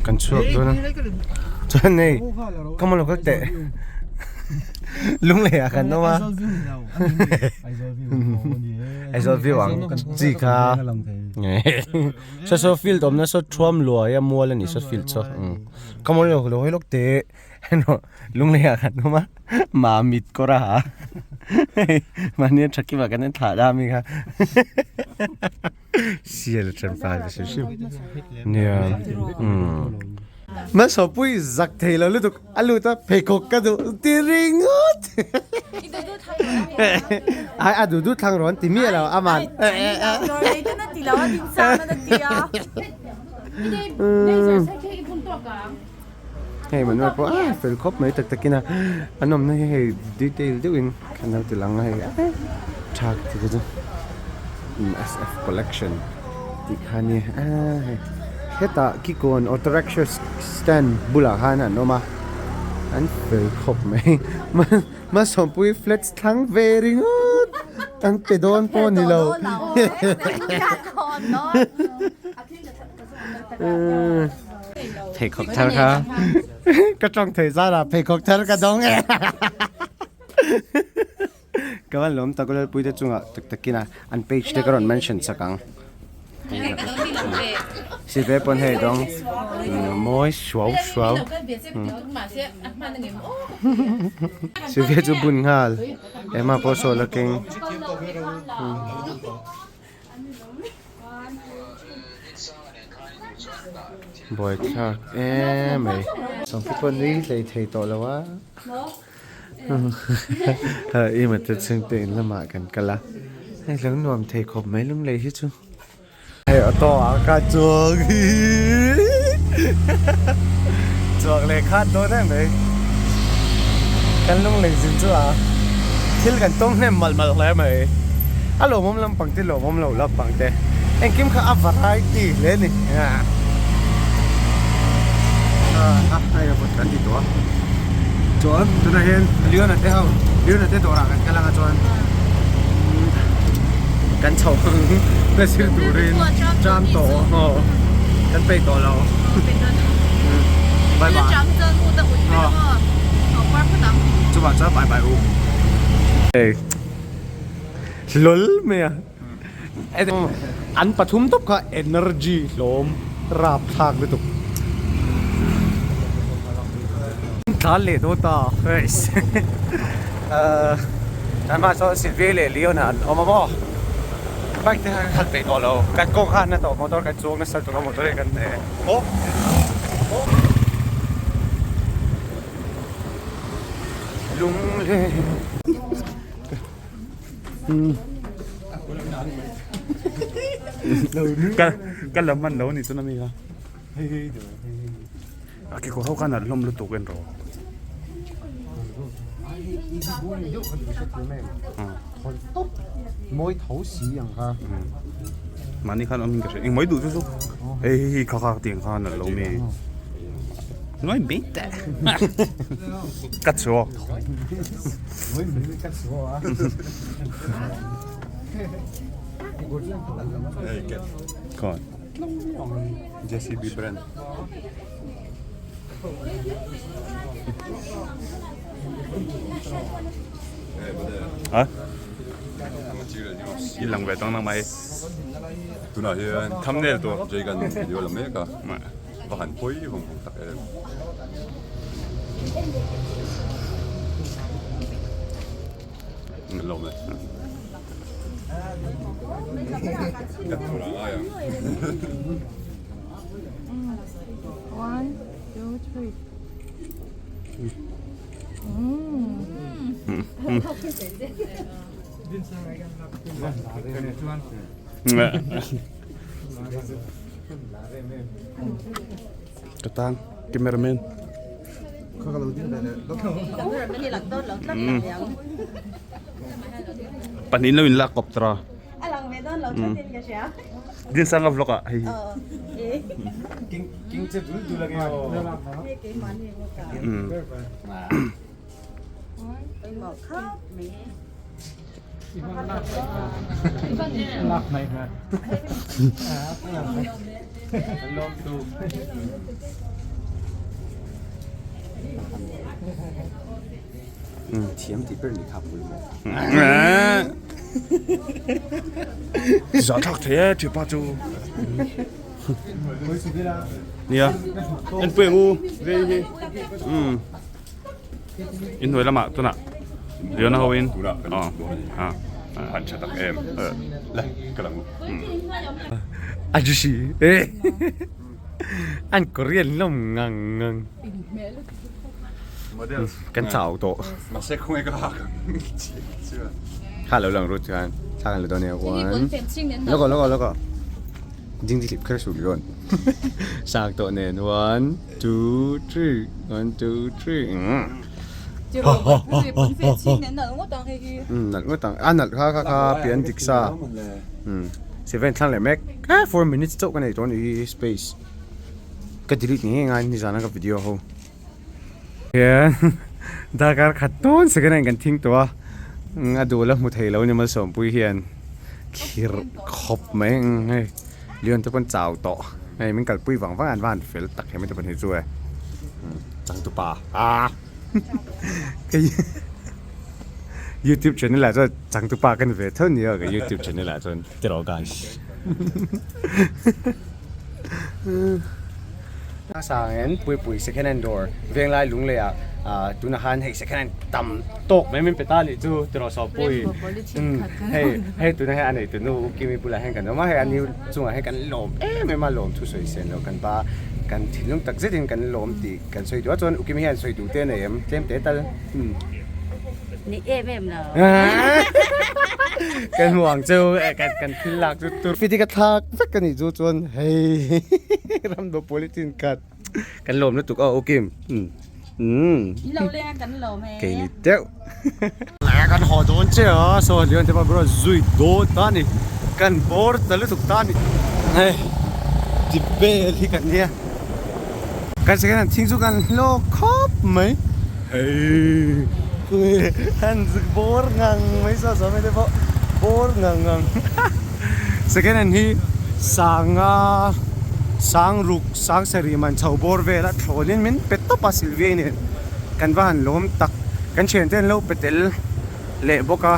Kan chhuak dawn a chuan hei ka maw lo kal teh lunglei ah kan awm a Aizawl view ang chi kha saw saw field awmna saw thuam luai a mual a ni saw field saw ka maw lo hawi lawk teh lunglei ah kan awm a mamit kawr a ha mahni a tha kima kan en thlah da ami kha. Sial a ṭan fai ve hrim hrim. Nia. Umm. Hmasawpui zak thei lo lutuk a lut a pheikhawk ka duh ti ringawt. Ai a duh duh thlang rawn ti miah lo aman. Hei Manuel pawh a fel khawp mai tak takin a an awmna hi hei detail deuhin kan lo ti lang a hei tha ka ti chu SF collection tih kha a ni a hei hetah kikawn auto rickshaw stand bulah khan an awm a an fel khawp mai Hmasawmpui flats thlang ve ringawt an pe dawn pawh a ni lo. Pheikhawk thar kha ka tawng thei zar ah pheikhawk thar ka dawng e ka van lawm tak lalpui te chungah tak takin a an page te ka rawn mention chak ang si ve pawn hei dawng mawi suau suau si ve chu bun nghal ema pawh saw la keng. Buaithlak em mai. Sawmpi pawh nui hlei thei tawh lo a. I mate chhungte in lamah kan kal a. Hei lo nuam thei khawp mai lunglei hi chu. Hei auto ah kha chuang hi. Chuak leh khat dawn em mai. Kan lunglei zin chu a thil kan tawng hnem malh malh hle mai. A lawmawm lampang te lawmawm lo lampang te engkim kha a variety hle a ni. A hei a vawt kan ti tawh a. Chuan tunah hian Leona te ho Leona te dawrah kan kal ang a chuan kan chho na zir turin tram tawh kan peih tawh lo. Bye bye. Chuvang chuan bye bye u. Hey. Hlol mai a. An pathum tawp kha energy hlawm rap thlak lutuk. Tlan leh dawn ta. Tlanhma sawn Sylvia leh Leon an awm a maw. Bike te kha khalh peih tawh lo. Kan kawng kha an na tawh motor kan chuang nasa tawh a motor hi kan hne. Lungleng. Ka lam hman lo a ni chuan ami kha. A kekawr ho khan an hlawm lutuk en rawh. Mawi tho si ang kha. Mahni khan awm in ka hria. Eng mai duh chu chu. Hei hei kha kha tiang khan an lo mi. Ngawi mai teh. Ka chhuak. Ngawi mai ka chhuak a. Khawn. JCB brand. A? I lang ve tawng nang mai. Tunah hian thumbnail tur Jay kan video la mek a. Va han pawi vawng vawng tak em. Lawm e. Kan tur a ngai ang. One, two, three. Ka tang cameraman. Pahnih lo in lak kawp tara. Din sanga vlog ah hei hi. Thiam tih ber ni kha pawimawh. Zah thlak thei e thipa chu. Nia en pui ang u vei hi umm inhnuai lamah tunah Leona ho in a han tha tak em le ka lang u. A juicy e an Korean lawm ngang ngang. Kan chau tawh. Mahse khawnge ka hak ang chiah. Kha lo lang rut chuan thla kan la dawn nia one lawk aw lawk aw lawk aw ding di hlip kher suh rawn sang tawh nen one two three one two three nalh ngawt ang a nalh kha kha kha pian dik sa seven thlang leh mek 4 minutes chauh ka nei tawh a ni hi space ka delete ngei ngai nizan a ka video ho. Hian darkar khat tawn second hand kan thing tawh a a duh la hmu thei lo ni Malsawmpui hian khirh khawp mai ang hei Leon te pawn chau tawh hei min kalpui vang vang a an va han fel tak em heti pahnih chu e changtupa ah ka youtube channel ah chuan changtupa ka ni ve tho nia ka youtube channel ah chuan tiraw guys. A sangin Puipui second hand dawr Venglai Lunglei ah tunah khan hei second hand tam tawk mai min pe ta anih chu tiraw Sawpui hei hei tunah hian a neitu nu U Kimi bulah hian kan awm a hei a ni chungah hian kan lawm em em a lawm thu sawi sen loh kan ba kan thinlung tak zetin kan lawm tih kan sawi duh a chuan U Kimi hian sawi duh te a nei em tlem te tal. Ni em em lo. Kan hmu ang chu kan thil lak chu tur. Fidi ka thlak vek a nih chu chuan hei ramdo politin khat kan lawm lutuk aw Ukim. In lo leng a kan lawm e. Kei ni deuh. Kan haw dawn che a saw Leon te pawh bro zui dawn ta ni. Kan bawr ta lutuk ta ni. Hei debate hi kan nia. Kan second hand thing chu kan hlawk khawp mai hei han zuk bawr ngang mai saw saw mai te pawh bawr ngang ngang second hand hi sanga sang ruk sang sarih man chho bawr vel a thlawn in min pe tawp a Sylvia nen kan va han lawm tak kan thian te an lo pe tel leh bawk a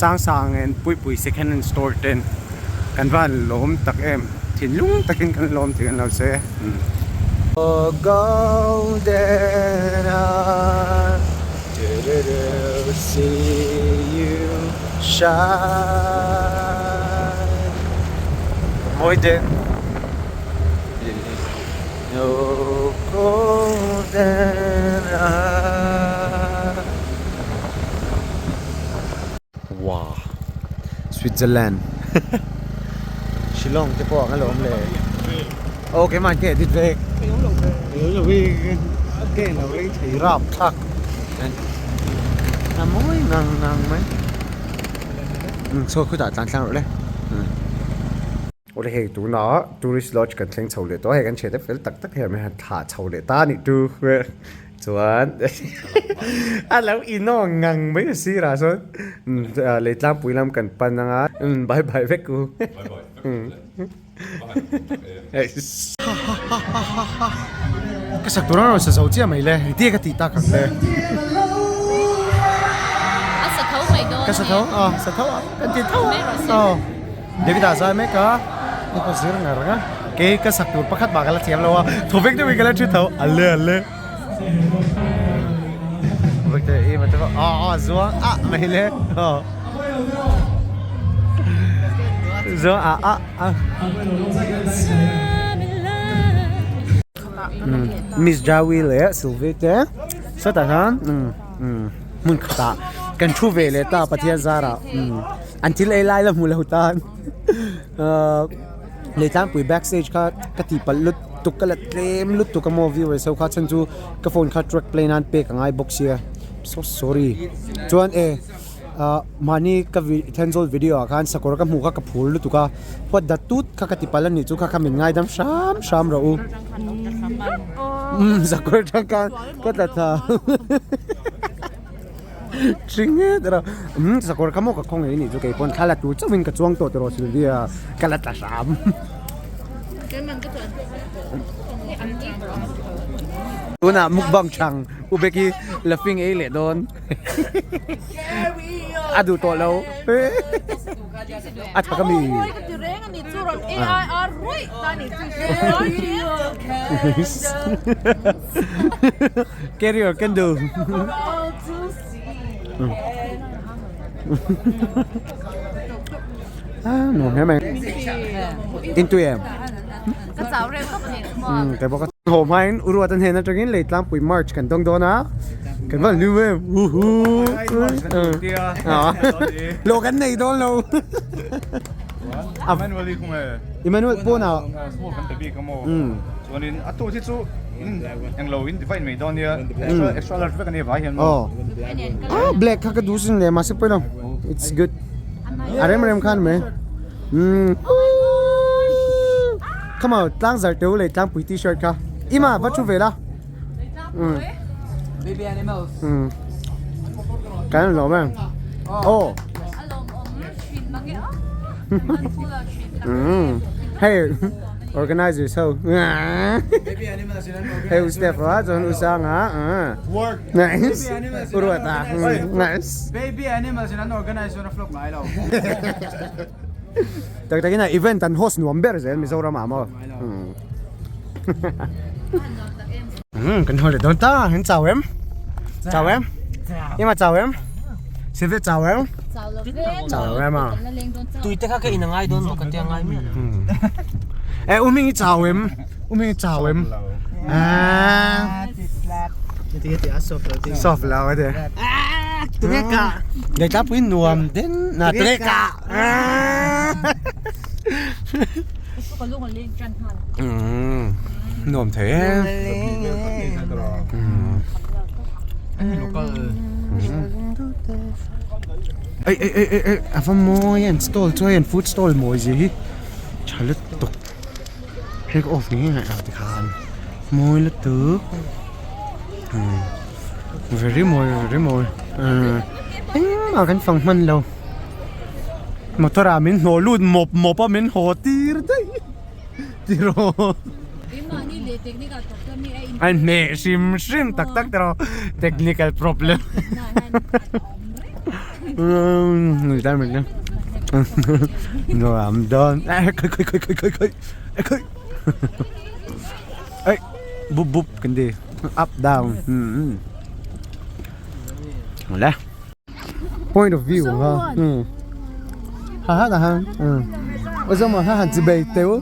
sang sang en puipui second hand store ten kan va han lawm tak em thinlung takin kan lawm tih kan lo sawi e golden eye to see you shine mawi te oh golden eye Wow Switzerland Shillong te pawh ang alawm le aw keimah ke edit vek ke lo rei thei rap thlak a mawi ngang ngang mai saw khutah tlan tlang rawh le. Awle hei tunah tourist lodge kan thleng chho leh tawh a hei kan thian te fel tak tak hian min han thlah chho leh ta a nih chu chuan a lo inawng ngang mai a sirah sawn lei tlangpui lam kan pan anga bye bye vek u ka sak tur a rawn sa zo chiah mai le engtin nge ka tih tak ang le a sa tho mai dawn ka sa tho a sa tho a kan ti tho a. David ah zai mek a ni pawh zir ngar reng a kei ka sak tur pakhat mah ka la thiam lo a thaw vek deuhin ka la thi tho ale ale vek te em ate pawh aw aw zuang ah mai le aw zuang ah ah ah Miss Jawi leh Sylvie te sawtah khan hmun khatah kan thu ve leh ta Pathian zarah. An thil ei lai la hmu lo tan ahh lei tlangpui back stage kha ka tih palh lutuk ka la tlem lutuk a maw viewers ho kha chhan chu ka phone kha track play nan pek a ngai bawk sia so sorry chuan e ahh mahni ka thenzawl video ah khan sakawr ka hmuh kha ka phur lutuk a huat dat tut kha ka ti palh a nih chu kha kha min ngaidam hram hram rawh u umm sakawr atang khan ka tla thla. Thring e tiraw. Umm sakawr kha maw ka khaw ngei nih chu keipawn thla la tur chauhin ka chuang tawh tiraw Sylvia ka la tla hram. Tunah mukbang chhang U Becky laughing ei leh dawn. A duh tawh lo. A tha ka mi. Carry your candle. Ah, nuam hle mai. Intui em? Ka chau reng khawp a ni. Kei bawk a haw hmain u ruat a hnen atangin Leitlangpui March kan dawng dawn a. Kan van hlim em. Huhu. Lo kan nei dawn lo. Emmanuel hi khung e. Emmanuel pawnah. Small kan pe bik a maw. Chuanin a tu hi chu englo in divide mai dawn nia. Extra extra large vek a nia vai hian maw. Ah black kha ka duh sin le mahse pawilo. It's good. A rem rem khan mai. Umm Come on tlang zar teu lei tlangpui t-shirt kha. Ima va thu ve la. Umm Baby animals. Umm Kan lawm em. Oh. Umm Hei organizers ho. Hei u Steph a chuan u Sanga. Nice. U Ruata. Nice. Baby animals in an organize chuan a flop ngai lo. Tak takin a event an host nuam ber zel Mizoram ah maw. Umm kan haw leh dawn ta an chau em? Chau em? Ema chau em? Sylvia chau em? Chau lo em a. Tui te kha ka in a ngai dawn maw ka tia ngai miah lo. E u Hming i chau em? U Hming i chau em? Ah. Soft lo a ti. Tunge ka? Leitlangpui nuam den na tunge ka? Nuam thei e. Ei ei ei ei ei a va mawi a an stall chu hei an food stall mawi zia hi tha lutuk hei ka off ngei ngei ang tikhan mawi lutuk very mawi very mawi engmah kan fang hman lo. Motor ah min hnawh lut mawp mawp a min haw tir daih tiraw a inhmeh hrim hrim tak tak tiraw technical problem nuam dawn ei bup bup kan ti up down le. Point of view ha. Ha ha ha. Ôi sao mà ha hẳn chỉ bày tếu.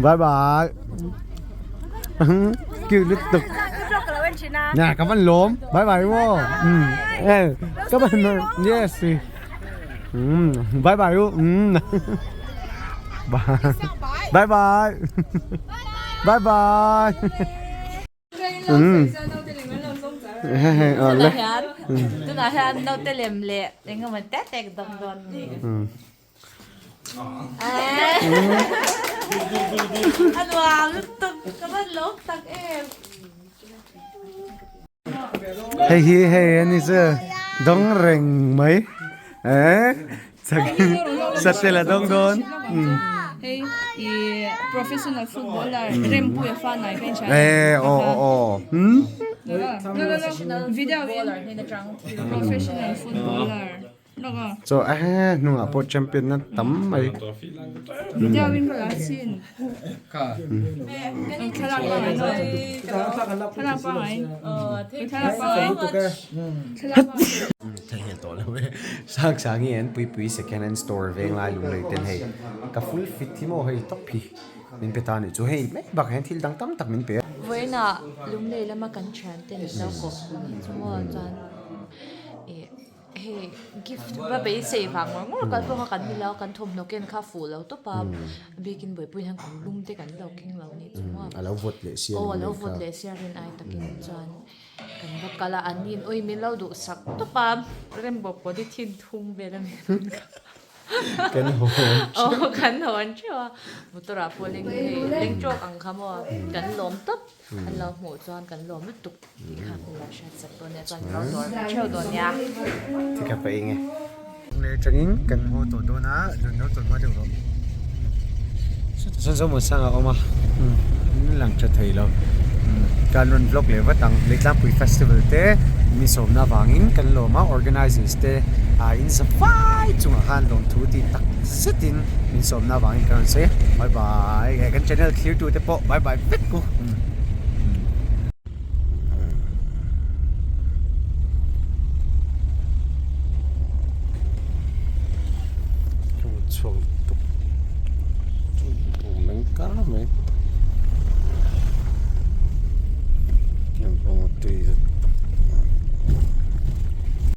Bye bye. Kêu liên tục. Nè cảm ơn lốm. Bye bye đúng không? Cảm ơn. Yes. Bye bye luôn. Bye bye. Bye bye. Tunah hian naute lem leh eng emaw tek tek dawng dawn a ni. A nuam lutuk ka van lawm tak em. Hei hi hei a ni chu dawng reng mai eh satela dawng dawn. Hei i professional footballer Rempuia fa nai ka inchhia. Eh aw aw aw. Hmm. No no no video in professional footballer. Chaw eh hnungah pawh champion na tam mai. Theihnghilh tawh lo e. Sang sang hi an pui pui second hand store veng lai lung lei ten hei ka full fit hi maw hei tawp hi min pe ta a nih chu hei mai bakah hian thil dang tam tak min pe a. Vawiinah Lunglei lama kan thiante an lo kawp ni chu maw chuan ih. Hei gift va beisei vang ngawr ngawr kal pawh kha kan ni lo kan thawmhnaw ken kha fuh lo tawp a bikin buaipui hian kum lum te kan lo keng lo nih chu maw a lo vawt leh sia aw a lo vawt leh sia rin ai takin chuan kan va kal a an nin awi min lo duhsak tawp a rainbow pawh hi thin thum vel a ni. Kan hawn teuh. Aw kan hawn teuh a, motor ah pawh leng hei leng tawk ang kha maw kan lawm tawp an lo hmuh chuan kan lawm lutuk tih kha kan lo hriat sak dawn nia chuan kan lo dawr ve theuh dawn nia. Tikha pa eng e. Leh atangin kan haw tawh dawn a, rawn lo tawlh hma deuh rawh. Sawtah sawn Zomuansanga a awm a, an lang tha thei lo. Kan rawn vlog leh vat ang, Leitlangpui Festival te mi sawmna avangin kan lawm a, organizers te in za fai chungah khan lawmthu tih tak zetin min sawmna avangin kan rawn sawi a, bye bye. Kan channel thlir tute pawh bye bye vek u.